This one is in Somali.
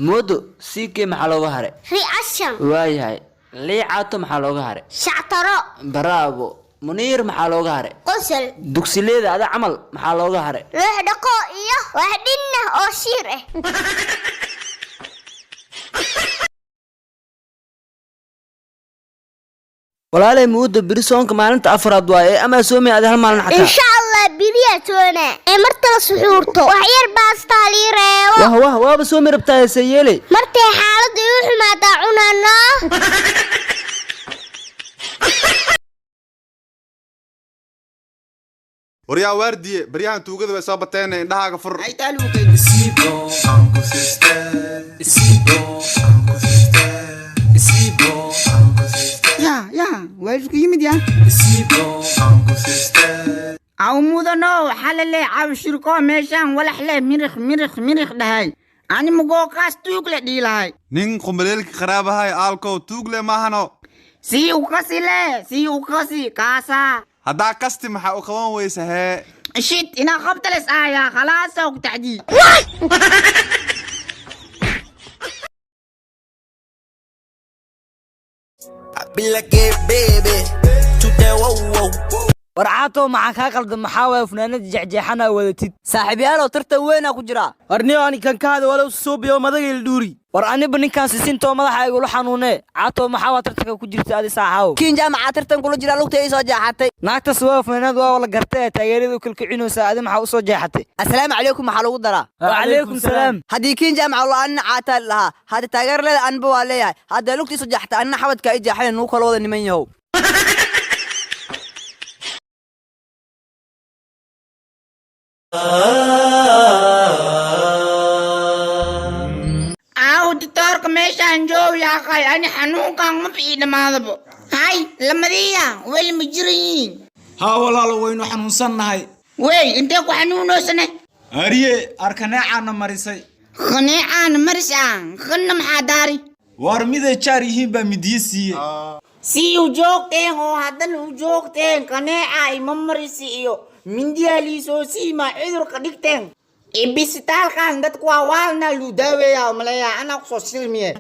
Moodo CK maxaa looga haray? Reaction. Waayahay, Liicaato maxaa looga haray? Shactaro. Bravo. Muniir maxaa looga haray? Qosol. Dugsileeda ada camal maxaa looga haray? Loox dhaqo iyo wax dhinna oo shiir ah. Walaalay Muudo, beri soonka maalinta afraad waaye, amaa soomay adi hal maalin xataa? Insha Allah beriyaa toona ee marta la suxuurto wax yar baastaa lii reebo. Wah wah, waaba soomi rabtaa, hese yeelay. Martay xaaladdu iu xumaataa cunano. Waryaa waardiye, baryahan tuugada way soo bateen, indhahaaga fur. Ya ya, waa isku yimid ya aw mudano waxaa la leeyahay caaw shirko meeshaan walax leh mirikh mirikh mirikh dhahay ani mugooqaas tuug le dhihi lahay. Nin qumbaleelki qaraabahay aalkow tuugle maahano. Sii u kasi le, sii u kasi kaasaa. Haddaa kasti maxaa u qaban weysa hee? Shit, inaa qabtales aayaa khalaasa og tacdii. I be like, hey, baby, to that whoa whoa. War Caato, maxaa kaa qaldan? Maxaa waaya funaanada jexjeexanaa wadatid? Saaxiibyaalow, tartan weynaa ku jira. Warniyo, ani kankaada walow suubiyo madagayl dhuuri. War aniba ninkaan sisintoo madaxa igula xanuunee. Caato, maxaa waa tartanka ku jirta adi saaxaw? Kiin jaamacaa tartan kula jira, lugta ii soo jeexatay. Naagtas waa funaanad waa la gartay ee taageerada u kalkicinaysaa, adi maxaa u soo jeexatay? Assalaamu calaykum, maxaa lagu daraa? Wacalaykum salaam. Haddii kiin jaamaca lo anina caataa lahaa, hadda taageer leeda anba waa leeyahay, hadda lugta ii soo jeexatay anina xabadka ii jeexay, nugu kala wada niman yahow. Aaw ditoorka meeshaan joog yaaqay, ani xanuunkan ma ii dhammaadabo hay lamadiya weli ma jiran. Haa walaalo, waynu xanuunsannahay. Wey, intee ku xanuunoosane? Ariye arkaneecaana marisay. Qaneecaan maris ah, qanna maxaa daari? Waar miday jaar yihiin baa midiye siiye. Sii u joogteen oo haddana u joogteen kaneeca ima marisi iyo mindiyaa liisoo siima cudurka dhigteen ibisitaalkan dadku waa waalna luu daaweeyaa maleeyaa anaa kusoo silmiye.